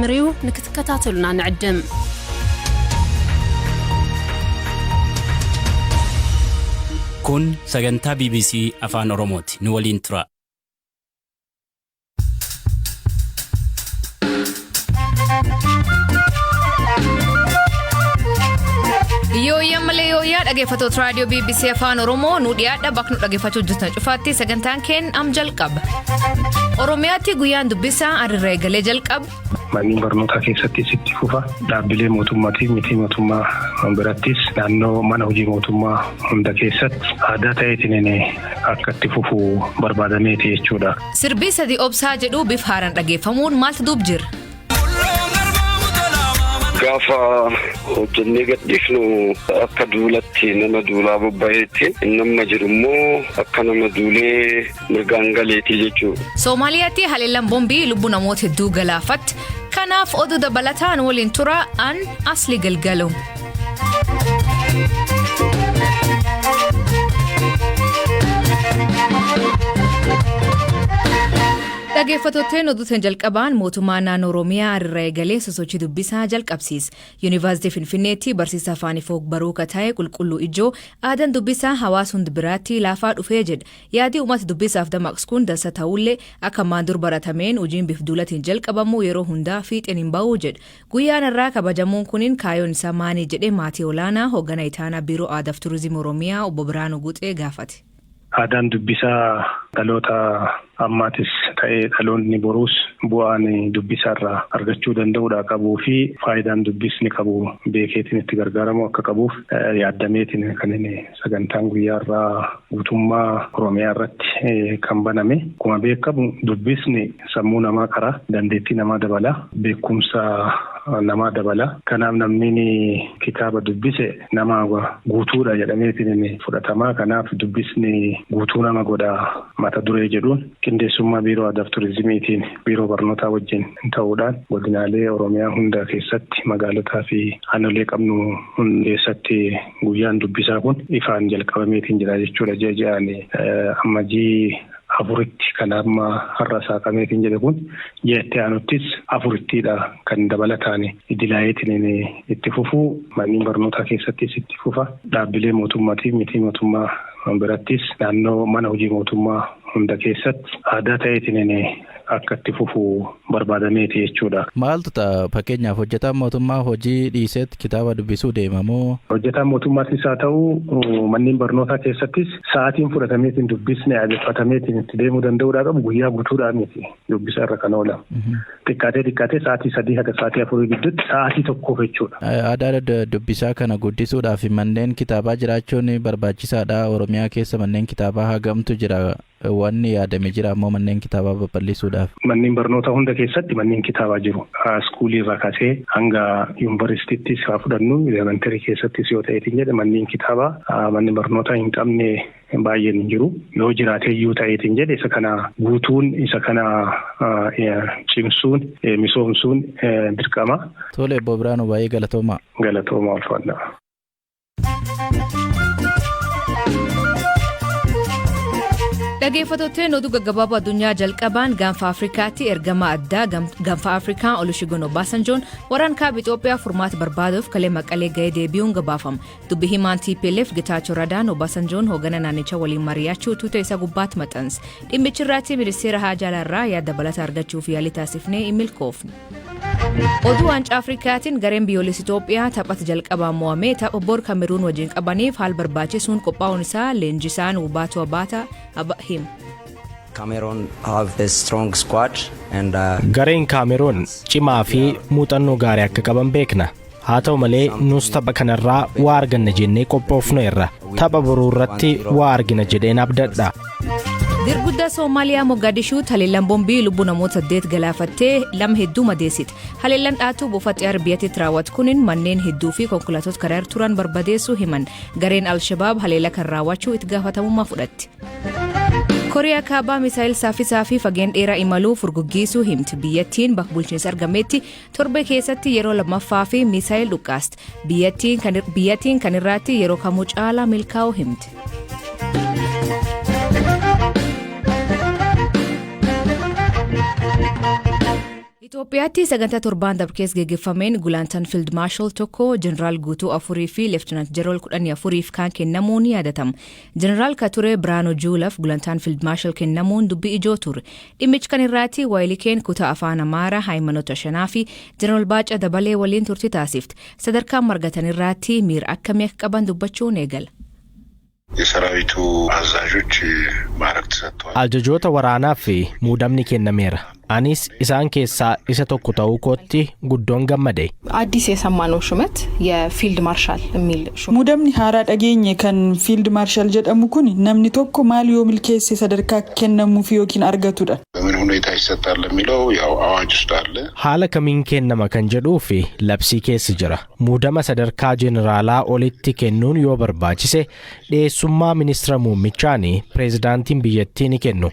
ክጅምር እዩ። ንክትከታተሉና ንዕድም። Kun sagantaa BBC Afaan Oromooti. Nu waliin tura. Yooyyaa malee yooyyaa dhaggeeffattoota raadiyoo BBC Afaan Oromoo nu dhiyaadha bakka nu dhaggeeffachuu hojjetan cufaatti sagantaan keen am jalqaba. Oromiyaatti guyyaan dubbisaa adirra eegalee jalqaba. Manneen barnootaa keessattis itti fufa. Dhaabbilee mootummaatii miti mootummaa birattis naannoo mana hojii mootummaa hunda keessatti aadaa ta'eetiin akka itti fufu barbaadameeti jechuudha. Sirbii sadii obsaa jedhu bifa haaraan dhaggeeffamuun maaltu duub jira? Gaafa hojjennee gadhiifnu akka duulatti nama duulaa bobba'eetti nama jiru immoo akka nama duulee mirgaan galeetii jechuudha. Soomaaliyaatti haleellaan boombii lubbuu namoota hedduu galaafatti. Kanaaf oduu dabalataan waliin tura an asli galgalu. Dhaggeeffattootni oduutiin jalqabaan mootummaa naannoo Oromiyaa irraa eegalee sosochii dubbisaa jalqabsiise. Yuunivarsiitii Finfinneetti barsiisaa afaan ifoo baruu ta'e qulqulluu ijoo aadaan dubbisaa hawaasa hundi biraatti laafaa dhufee jedha. Yaadii uummata dubbisaaf dammaqsu kun dansa ta'ullee akka ammaan dur baratameen hojiin bifa duulatiin jalqabamu yeroo hundaa fiixeen hin ba'uu jedha. Guyyaan irraa kabajamuun kunin kaayyoon isaa maanii jedhee maatii olaanaa hoogganaa itaanaa biiroo aadaaf turizimii Oromiyaa obbo Biraanuu Guuxee gaafate. Aadaan dubbisaa dhaloota ammaatis ta'ee dhaloonni boruus bu'aan dubbisaarraa argachuu danda'uudha qabuu fi faayidaan dubbisni qabu beekeetiin itti gargaaramu akka qabuuf yaaddameetiin kan inni sagantaan guyyaarraa guutummaa Oromiyaa irratti kan baname. Akkuma beekamu dubbisni sammuu namaa qara dandeettii namaa dabala beekumsa namaa dabala. Kanaaf namni kitaaba dubbise nama guutuudha jedhameetiin fudhatama. Kanaaf dubbisni guutuu nama godha mata duree jedhuun qindeessummaa biiroo aadaaf turizimiitiin biiroo barnootaa wajjin ta'uudhaan godinaalee Oromiyaa hunda keessatti magaalotaa fi aanolee qabnu hunda keessatti guyyaan dubbisaa kun ifaan jalqabameetiin jira jechuudha. Ji'a ji'aan ammajii afuritti kan amma har'a saaqameetiin jedhe kun ji'a itti aanuttis afurittiidha kan dabalataan idilaa'eetiin itti fufuu manneen barnootaa keessattis itti fufa dhaabbilee mootummaatii miti mootummaa birattis naannoo mana hojii mootummaa hunda keessatti aadaa ta'eetiin akka itti fufu barbaadameeti jechuudha. Maaltu ta'a fakkeenyaaf hojjetaan mootummaa hojii dhiisetti kitaaba dubbisuu deemamoo? Hojjetaan mootummaatis haa ta'u manneen barnootaa keessattis sa'aatiin fudhatameetiin dubbisni aadeffatameetiin itti deemuu danda'uudhaa qabu guyyaa guutuudhaan miti dubbisa irra kan oolamu. Xiqqaatee xiqqaatee sa'aatii 3 haga sa'aatii 4 gidduutti sa'aatii tokkoof jechuudha. Aadaa dubbisaa kana guddisuudhaaf manneen kitaabaa jiraachuun barbaachisaadha. Oromiyaa keessa manneen kitaabaa hagamtu jira. Wanni yaadame jira ammoo manneen kitaabaa babal'isuudhaaf. Manneen barnoota hunda keessatti manneen kitaabaa jiru. Iskuulii irraa kaasee hanga yuunivarsiitiittis haa fudhannu elementarii keessattis yoo ta'eetiin jedhe manneen kitaabaa manneen barnootaa hin qabne baay'een hin jiru. Yoo jiraate iyyuu ta'eetiin jedhe isa kana guutuun isa kana cimsuun misoomsuun dirqama. Tole obbo Biraanuu baay'ee galatooma. Galatooma ulfaadha. Dhaggeeffattootni oduu gaggabaaboo addunyaa jalqabaan gaanfa Afrikaatti ergama addaa gaanfa Afrikaa Olusegun Obasanjoon waraan kaaba Itoophiyaa furmaata barbaaduuf kalee maqalee ga'ee deebi'uun gabaafama. Dubbi himaan TPLF Getaachoo Radaan Obasanjoon hoogganaa naannichaa waliin mari'achuu tuuta isa gubbaatti maxxanse. Dhimmichi irratti ministeera haajaa alaarraa yaada dabalataa argachuuf yaalii taasifnee hin milkoofne. Oduu waancaa Afrikaatiin gareen biyyoolessa Itoophiyaa taphata jalqabaan mo'amee tapha bor Kameruun wajjin qabaniif haal barbaachisuun qophaa'uun isaa leenjisaan Wubaatu Abaata hima. Gareen Kaameroon cimaa fi muuxannoo gaarii akka qaban beekna. Haa ta'u malee nus tapha kanarraa waa arganna jennee qophoofneerra. Tapha boruu irratti waa argina jedheen abdadha. Dirguddaa Soomaaliyaa Mogadishuu haleellaan boombii lubbuu namoota 8 galaafattee lama hedduu madeessite. Haleellaan dhaatuu buufata xiyyaara biyyattiitti raawwatu kunin manneen hedduu fi konkolaattota karaa irra turan barbadeessuu himan. Gareen Alshabaab haleellaa kan raawwachuu itti gaafatamummaa fudhatti. Koriyaa kaabaa misaayil saffisaa fi fageen dheeraa imaluu furguggiisuu himti. Biyyattiin bakka bulchiinsa argametti torbe keessatti yeroo lammaffaa fi misaayil dhukaasti. Biyyattiin kan irraatti yeroo kamuu caalaa milkaa'uu himti. Itoophiyaatti sagantaa torbaan darbe keessa geggeeffameen gulantaan Field Marshal tokko, Jeneraal Guutuu afurii fi Leeftinant Jeneraal 14f kan kennamuu ni yaadatama. Jeneraal Kature Biraanuu Juulaaf gulantaan Field Marshal kennamuun dubbii ijoo ture. Dhimmichi kan irraatti Waayilikeen kutaa afaan Amaaraa Haayimanota Shanaa fi Jeneraal Baacaa Dabalee waliin turtii taasifte. Sadarkaan margatan irraatti miira akkamii akka qaban dubbachuun eegala. የሰራዊቱ አዛዦች ማዕረግ ተሰጥተዋል። Ajajoota waraanaaf muudamni kennameera. Anis isaan keessaa isa tokko ta'uu kootti guddoon gammade. አዲስ የሰማነው ሹመት የፊልድ ማርሻል የሚል ሹመት Muudamni haaraa dhageenye kan Field Marshal jedhamu kun namni tokko maal yoo milkeesse sadarkaa kennamuuf yookiin argatudha? በምን ሁኔታ ይሰጣል የሚለው ያው አዋጅ ውስጥ አለ። Haala kamiin kennama kan jedhuu fi labsii keessa jira. Muudama sadarkaa jeneraalaa olitti kennuun yoo barbaachise dhiyeessummaa ministeera muummichaan pireezidaantiin biyyattii ni kennu.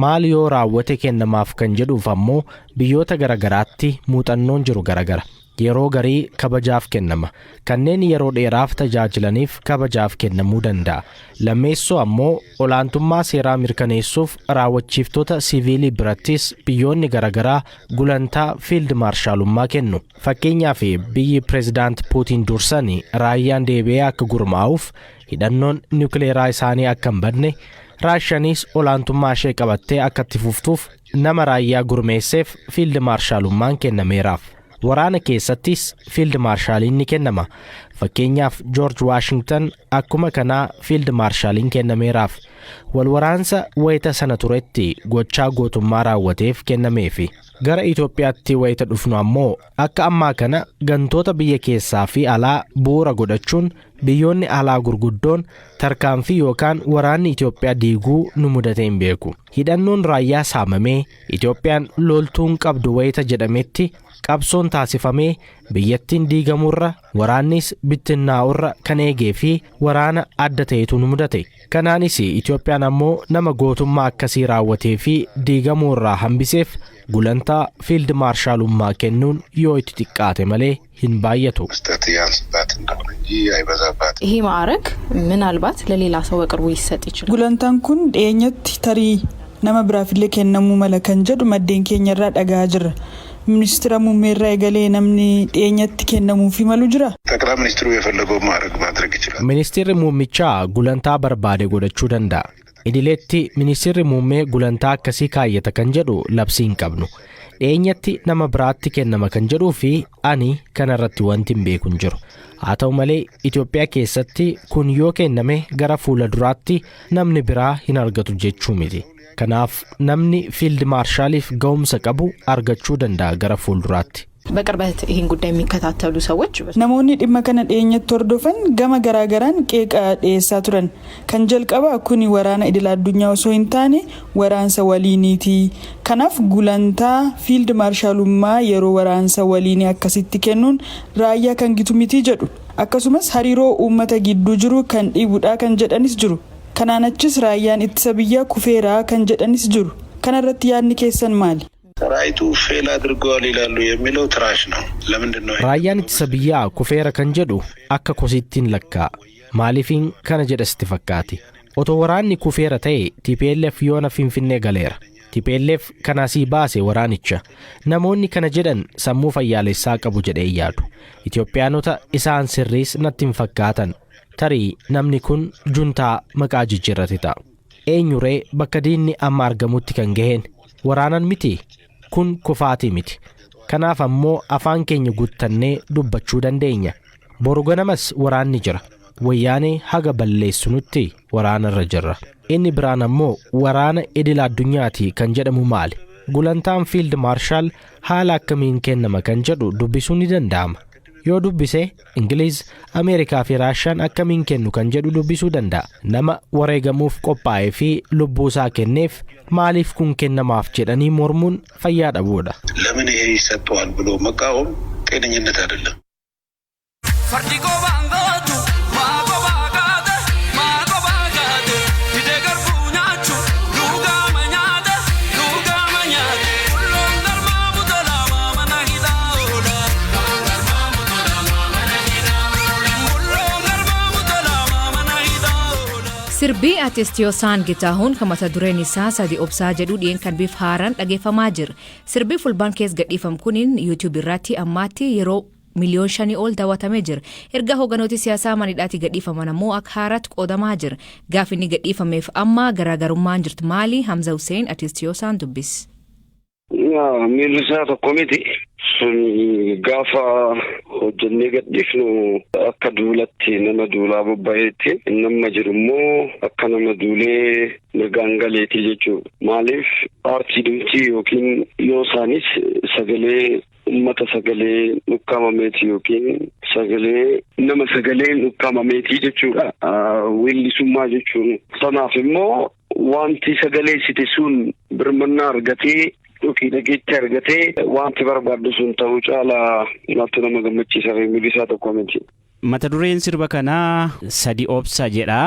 Maal yoo raawwate kennamaaf kan jedhuuf ammoo biyyoota garagaraatti muuxannoon jiru garagara. Yeroo garii kabajaaf kennama. Kanneen yeroo dheeraaf tajaajilaniif kabajaaf kennamuu danda'a. Lammeessoo ammoo olaantummaa seeraa mirkaneessuuf raawwachiiftota siviilii birattis biyyoonni garagaraa gulantaa fiild maarshaalummaa kennu. Fakkeenyaaf, biyyi pireezidaant Puutiin dursan raayyaan deebi'ee akka gurmaa'uuf, hidhannoon niwukileeraa isaanii akka hin badne, Raashiyaanis olaantummaa ishee qabattee akka itti fuftuuf nama raayyaa gurmeesseef fiild maarshaalummaan kennameeraaf. Waraana keessattis fiild maarshaaliin ni kennama. Fakkeenyaaf, Joorj Waashingtan akkuma kanaa fiild maarshaaliin kennameeraaf. Wal waraansa wayita sana turetti gochaa gootummaa raawwateef kennameefi. Gara Itoophiyaatti wayita dhufnu ammoo akka ammaa kana gantoota biyya keessaa fi alaa bu'uura godhachuun biyyoonni alaa gurguddoon tarkaanfii yookaan waraanni Itoophiyaa diiguu nu mudate hin beeku. Hidhannoon raayyaa saamamee Itoophiyaan loltuun qabdu wayita jedhametti qabsoon taasifamee biyyattiin diigamurra, waraannis bittinnaa'urra kan eegee fi waraana adda ta'etu nu mudate. Kanaanis Itoophiyaan ammoo nama gootummaa akkasii raawwatee fi diigamuu irraa hambiseef gulantaa fiild maarshaalummaa kennuun yoo itti xiqqaate malee hin baay'atu. መስጠት ያንስባት እንደሆነ እንጂ አይበዛባትም። ይሄ ማዕረግ ምናልባት ለሌላ ሰው በቅርቡ ሊሰጥ ይችላል። Gulantaan kun dhiyeenyatti tarii nama biraafillee kennamuu mala kan jedhu maddeen keenya irraa dhagahaa jirra. Ministeera muummeerraa eegalee namni dhiyeenyatti kennamuufi malu jira? ጠቅላይ ሚኒስትሩ የፈለገውን ማዕረግ ማድረግ ይችላል። Ministeerri muummichaa gulantaa barbaade godhachuu danda'a. Idileetti ministeerri muummee gulantaa akkasii kaayyata kan jedhu labsii hin qabnu. Dhiyeenyatti nama biraatti kennama kan jedhuu fi ani kanarratti wanti hin beeku hin jiru. Haa ta'u malee, Itoophiyaa keessatti kun yoo kenname gara fuula duraatti namni biraa hin argatu jechuu miti. Kanaaf namni fiild maarshaaliif ga'umsa qabu argachuu danda'a gara fuulduraatti. በቅርበት ይህን ጉዳይ የሚከታተሉ ሰዎች Namoonni dhimma kana dhiyeenyatti hordofan gama garaagaraan qeeqa dhiyeessaa turan. Kan jalqabaa kuni waraana idil addunyaa osoo hin taane waraansa waliiniiti. Kanaaf gulantaa fiild maarshaalummaa yeroo waraansa waliinii akkasitti kennuun raayyaa kan gitu miti jedhu. Akkasumas hariiroo uummata gidduu jiru kan dhiibudha kan jedhanis jiru. Kanaan achis raayyaan ittisa biyyaa kufeeraa kan jedhanis jiru. Kana irratti yaadni keessan maali? ሰራዊቱ ፌል አድርገዋል ይላሉ የሚለው ትራሽ ነው። ለምንድን ነው? Raayyaan ittisa biyyaa kufeera kan jedhu akka kosiittiin lakkaa'a. Maaliifiin kana jedha sitti fakkaate? Otoo waraanni kufeera ta'e TPLF yoona Finfinnee galeera. TPLF kan asii baase waraanicha. Namoonni kana jedhan sammuu fayyaalessaa qabu jedhee yaadu. Itoophiyaanota isaan sirriis natti hin fakkaatan. Tarii namni kun juntaa maqaa jijjiirrate ta'a. Eenyuree bakka diinni amma argamutti kan gaheen? Waraanan miti? Kun kufaatii miti. Kanaaf ammoo afaan keenya guuttannee dubbachuu dandeenya. Boru ganamas waraanni jira. Wayyaanee haga balleessinutti waraanarra jirra. Inni biraan ammoo waraana idil addunyaati kan jedhamu maali? Gulantaan fiild maarshaal haala akkamiin kennama kan jedhu dubbisuun ni danda'ama. Yoo dubbise Ingiliiz, Ameerikaa fi Raashiyaan akkamiin kennu kan jedhu dubbisuu danda'a. Nama wareegamuuf qophaa'ee fi lubbuu isaa kenneef maaliif kun kennamaaf jedhanii mormuun fayyaa dhabuudha. ለምን ይሄ ይሰጠዋል ብሎ መቃወም ጤነኝነት አይደለም። Fardi qobaan gootu maa qobaa kaate, maa qobaa kaate, fidee garbuu nyaachuu lugaama nyaate, lugaama nyaate. Kulloon garmaa butolaa mana hidhaa oola. Kulloon garmaa butolaa mana hidhaa oola. Sirbii artist Yoosaan Getaahuun kan mata dureen isaa "Sadi Obsaa" jedhu dhi'een kan bifa haaraan dhageeffamaa jira. Sirbii Fulbaan keessa gadhiifamu kuniin YouTube irratti ammaatti yeroo 5 miliyoona ol daawwatamee jira. Erga hoogganooti siyaasaa manidhaatti gadhiifaman ammoo akka haaraatti qoodamaa jira. Gaafi inni gadhiifameef amma garaagarummaan jirtu maali? Hamza Hussein artist Yoosaan dubbis. Miirri isaa tokko miti. Sun gaafa hojjennee gadhiifnu akka duulatti nama duulaa bobba'eetti, inni amma jiru immoo akka nama duulee mirgaan galeetii jechuudha. Maaliif, aartii dhumtii yookiin yoo isaanis sagalee ummata sagalee ukkaamameeti yookiin sagalee nama sagaleen ukkaamameetii jechuudha. Weellisummaa jechuun. Sanaaf immoo wanti sagaleessite sun birmannaa argatee yookiin dhageetti argatee wanti barbaaddu sun ta'uu caalaa maaltu nama gammachiisa? Miirri isaa tokko miti. Mata dureen sirba kanaa "Sadi Obsa" jedha.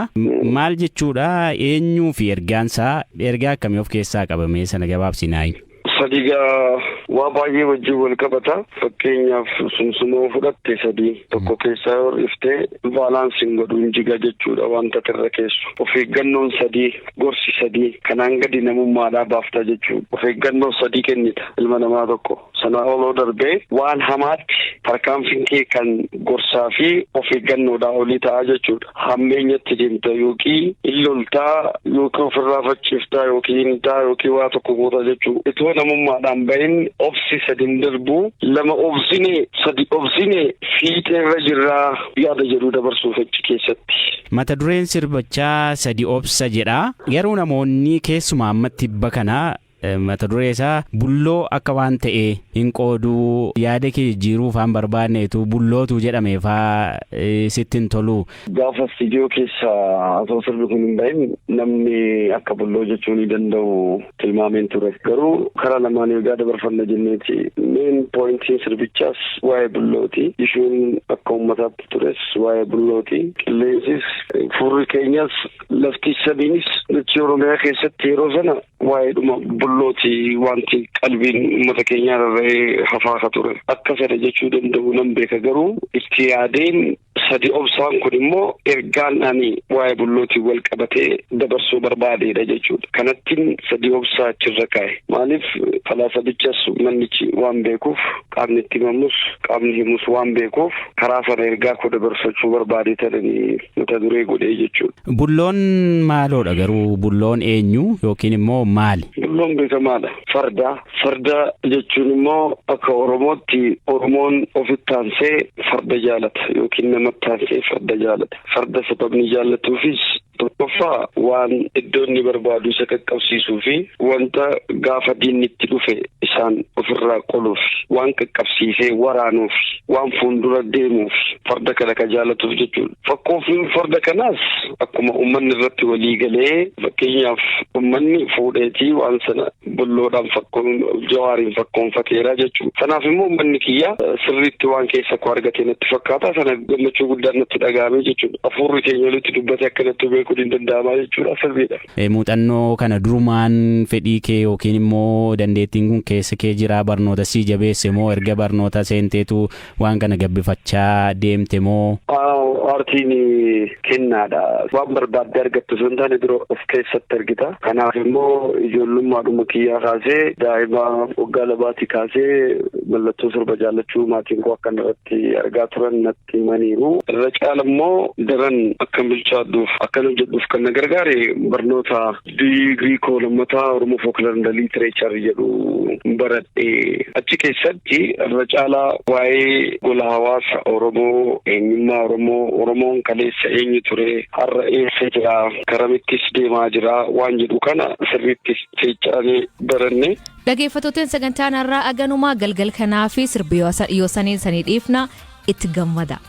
Maal jechuudha? Eenyuu fi ergaansaa ergaa akkamii of keessaa qabame? Sana gabaabsinaa. Sadigaa waa baay'ee wajjin wal qabata. Fakkeenyaaf, sumsumoo fudhatte, sadii tokko keessaa yoo dhiftee balance'iin godhuun jiga jechuudha wanta irra keessu. Of eeggannoon sadii, gorsi sadii kanaan gadi namummaadhaa baafta jechuudha. Of eeggannoo sadii kennita ilma namaa tokko. Sana oloo darbee waan hamaatti tarkaanfiin kee kan gorsaa fi of eeggannoodhaa olii ta'a jechuudha. Hammeenyatti deemta yookiin illoltaa yookiin ofirraa facciiftaa yookiin hintaa yookiin waa tokko goota jechuudha. Itoo namummaadhaan bahin obsi sadin darbu, lama obsine, sadi obsine, fiixeerra jirraa yaada jedhu dabarsuuf achi keessatti. Mata dureen sirbichaa "Sadi Obsa" jedha. Garuu namoonni keessumaa ammatti tibba kana mata duree isaa bulloo akka waan ta'e hin qooduu, yaada kee jijjiiruu faan barbaanneetu bullootu jedhame faa sitti hin tolu. Gaafa istiidiyoo keessa osoo sirbi kun hin bahin namni akka bulloo jechuu ni danda'u tilmaameen ture. Garuu karaa lamaan egaa dabarfanna jenneeti. Main point'iin sirbichaas waa'ee bullooti. Ishuun akka uummataatti tures waa'ee bullooti. Qilleensis, furri keenyas, lafti sadiinis dachee Oromiyaa keessatti yeroo sana waa'eedhuma bullooti wanti qalbiin uummata keenyaa rarra'ee hafaa ture. Akka sana jechuu danda'u nan beeka, garuu itti yaadeen sadi obsaan kun immoo ergaan ani waa'ee bullootiin wal qabatee dabarsuu barbaadeedha jechuudha. Kanattiin sadi obsaa achirra kaa'e. Maaliif, falaasabichas mannichi waan beekuuf, qaamni itti himamus qaamni himus waan beekuuf, karaa sana ergaa koo dabarsachuu barbaade tananii mata duree godhee jechuudha. Bulloon maaloodha garuu? Bulloon eenyu yookiin immoo maali? Bulloon beekamaadha. Farda. Farda jechuun immoo akka Oromootti Oromoon ofitti aansee farda jaalata yookiin namatti aansee farda jaalata. Farda sababni jaallatuufis tokkoffaa waan iddoo inni barbaadu isa qaqqabsiisuu fi wanta gaafa diinni itti dhufe isaan ofirraa qoluuf, waan qaqqabsiisee waraanuuf, waan fuuldura deemuuf farda kana ka jaalatuuf jechuudha. Fakkoofiin farda kanaas akkuma uummanni irratti walii galee, fakkeenyaaf uummanni fuudheetii waan sana bulloodhaan fakkoon jawaariin fakkoonfateera jechuudha. Kanaaf immoo uummanni kiyya sirriitti waan keessa koo argate natti fakkaata, sana gammachuu guddaan natti dhaga'ame jechuudha. Hafuurri keenya walitti dubbate akkanatti beekuun hin danda'amaa jechuudha, sirriidha. Muuxannoo kana durumaan fedhii kee yookiin immoo dandeettiin kun keessa kee jira, barnoota sii jabeesse moo erga barnoota seenteetu waan kana gabbifachaa deemte moo? Aartiin kennaadha. Waan barbaadde argattu osoo hin taane dura of keessatti argita. Kanaaf immoo ijoollummaadhuma kiyyaa kaasee, daa'ima waggaa 2tii kaasee, mallattoo sirba jaallachuu maatiin koo akkan irratti argaa turan natti himaniiru. Irra caala immoo daran akkan bilchaadhuuf, akkan hojjedhuuf kan na gargaare barnoota digirii koo lammataa Oromoo Folklore and Literature jedhu baradhe. Achi keessatti irra caalaa waa'ee gola hawaasa Oromoo, eenyummaa Oromoo, Oromoon kaleessa eenyu ture, har'a eessa jira, karamittis deemaa jira waan jedhu kana sirriitti seecca'anii baranne. Dhaggeeffattootni, sagantaan har'aa aganumaa galgal kanaa fi sirbi yoosanii sanii dhiifna, itti gammada.